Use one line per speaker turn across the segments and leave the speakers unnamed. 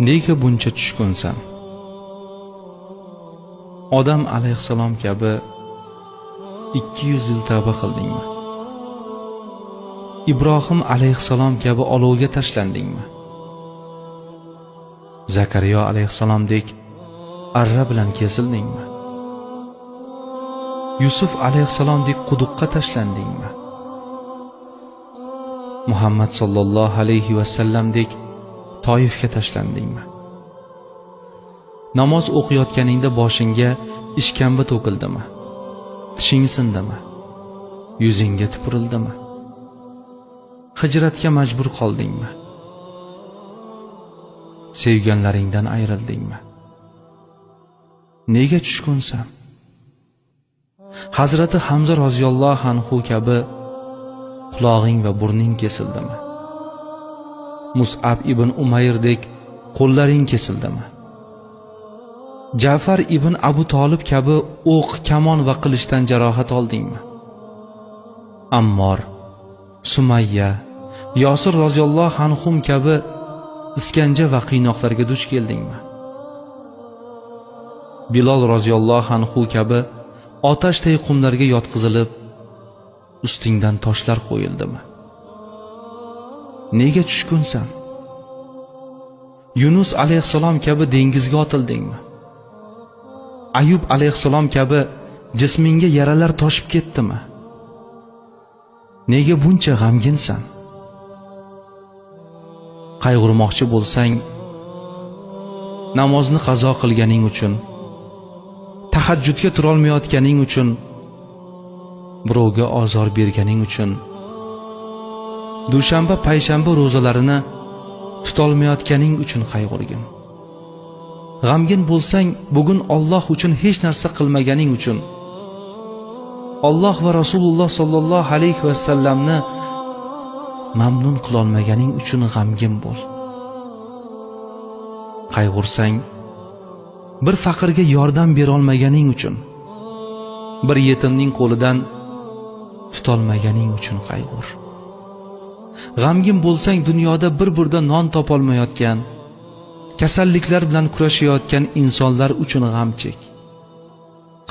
Nega buncha tushkunsan? Odam alayhissalom kabi 200 yil tavba qildingmi? Ibrohim alayhissalom kabi olovga tashlandingmi? Zakariyo alayhissalomdek arra bilan kesildingmi? Yusuf alayhissalomdek quduqqa tashlandingmi? Muhammad sallallohu alayhi va sallamdek Toifga tashlandingmi? Namoz o'qiyotganingda boshingga ishkamba to'kildimi? Tishing sindimi? Yuzingga tupurildimi? Hijratga majbur qoldingmi? Sevganlaringdan ayrildingmi? Nega tushkunsan? Hazrati Hamza roziyallohu anhu kabi qulog'ing va burning kesildimi? Mus'ab ibn Umayrdek qo'llaring kesildimi? Ja'far ibn Abu Tolib kabi o'q, kamon va qilichdan jarohat oldingmi? Ammor, Sumayya, Yosir roziyallohu anhum kabi iskanja va qiynoqlarga duch keldingmi? Bilol roziyallohu anhu kabi otashday qumlarga yotqizilib, ustingdan toshlar qo'yildimi? Nega tushkunsan? Yunus alayhissalom kabi dengizga otildingmi? Ayub alayhissalom kabi jismingga yaralar toshib ketdimi? Nega buncha g'amginsan? Qayg'urmoqchi bo'lsang, namozni qazo qilganing uchun, tahajjudga turolmayotganing uchun, birovga ozor berganing uchun, dushanba, payshanba ro'zalarini tutolmayotganing uchun qayg'urgin. G'amgin bo'lsang, bugun Alloh uchun hech narsa qilmaganing uchun, Alloh va Rasululloh sallallohu alayhi va sallamni mamnun qilolmaganing uchun g'amgin bo'l. Qayg'ursang, bir faqirga yordam bera olmaganing uchun, bir yetimning qo'lidan tutolmaganing uchun qayg'ur. G'amgin bo'lsang, dunyoda bir burda non topolmayotgan, kasalliklar bilan kurashayotgan insonlar uchun g'am chek.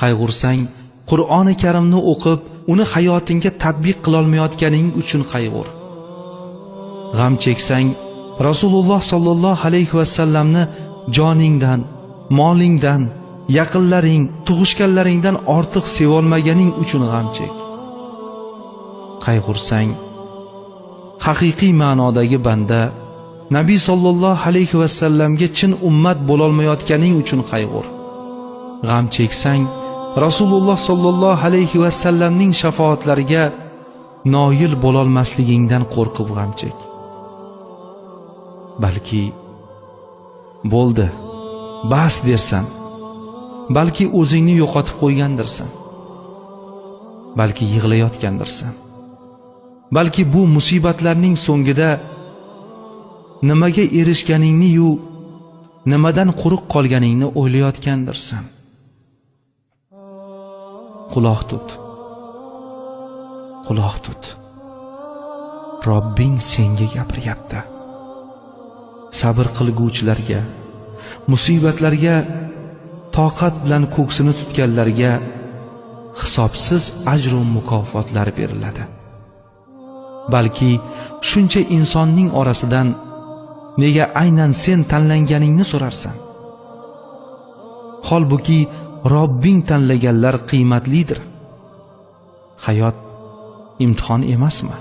Qayg'ursang, Qur'oni Karimni o'qib, uni hayotingga tatbiq qilolmayotganing uchun qayg'ur. G'am cheksang, Rasululloh sallallohu alayhi va sallamni joningdan, molingdan, yaqinlaring, tug'ishganlaringdan ortiq sevolmaganing uchun g'am chek. Qayg'ursang, haqiqiy ma'nodagi banda Nabiy sallallohu alayhi va sallamga chin ummat bo'lolmayotganing uchun qayg'ur. G'am cheksang, Rasululloh sallallohu alayhi va sallamning shafoatlariga noil bo'lolmasligingdan qo'rqib g'am chek. Balki bo'ldi, bas dersan, balki o'zingni yo'qotib qo'ygandirsan, balki yig'layotgandirsan, balki bu musibatlarning so'ngida nimaga erishganingni-yu nimadan quruq qolganingni o'ylayotgandirsan. Quloq tut. Quloq tut. Robbing senga gapiryapti. Sabr qilguvchilarga, musibatlarga toqat bilan ko'ksini tutganlarga hisobsiz ajr va mukofotlar beriladi. Balki shuncha insonning orasidan nega aynan sen tanlanganingni so'rarsan. Holbuki Robbing tanlaganlar qiymatlidir. Hayot imtihon emasmi?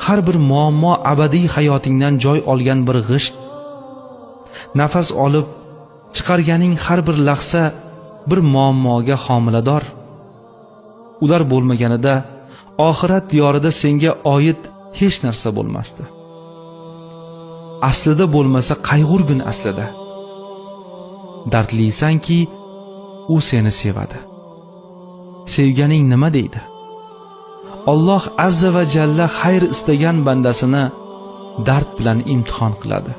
Har bir muammo abadiy hayotingdan joy olgan bir g'isht. Nafas olib chiqarganing har bir lahza bir muammoga homilador. Ular bo'lmaganida oxirat diyorida senga oid hech narsa bo'lmasdi. Aslida bo'lmasa qayg'urgin aslida. Dardlisanki, u seni sevadi. Sevganing nima deydi? Alloh azza va jalla xayr istagan bandasini dard bilan imtihon qiladi.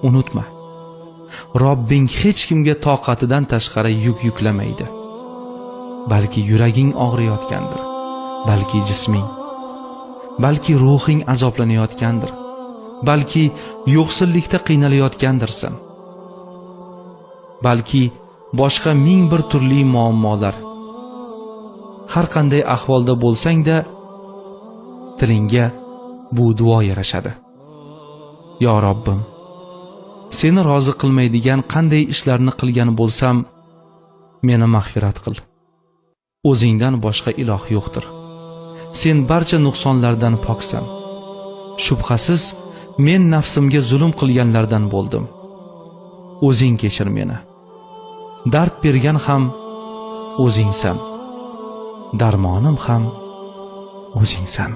Unutma, Robbing hech kimga toqatidan tashqari yuk yuklamaydi. Balki yuraging og'riyotgandir, balki jisming, balki ruhing azoblanayotgandir, Balki yo'qsillikda qiynalayotgandirsan. Balki boshqa ming bir turli muammolar. Har qanday ahvolda bo'lsang-da, tilingga bu duo yarashadi. Yo Robbim, seni rozi qilmaydigan qanday ishlarni qilgan bo'lsam, meni mag'firat qil. O'zingdan boshqa iloh yo'qdir. Sen barcha nuqsonlardan poksan. Shubhasiz, men nafsimga zulm qilganlardan bo'ldim. O'zing kechir meni. Dard bergan ham o'zingsan. Darmonim ham o'zingsan.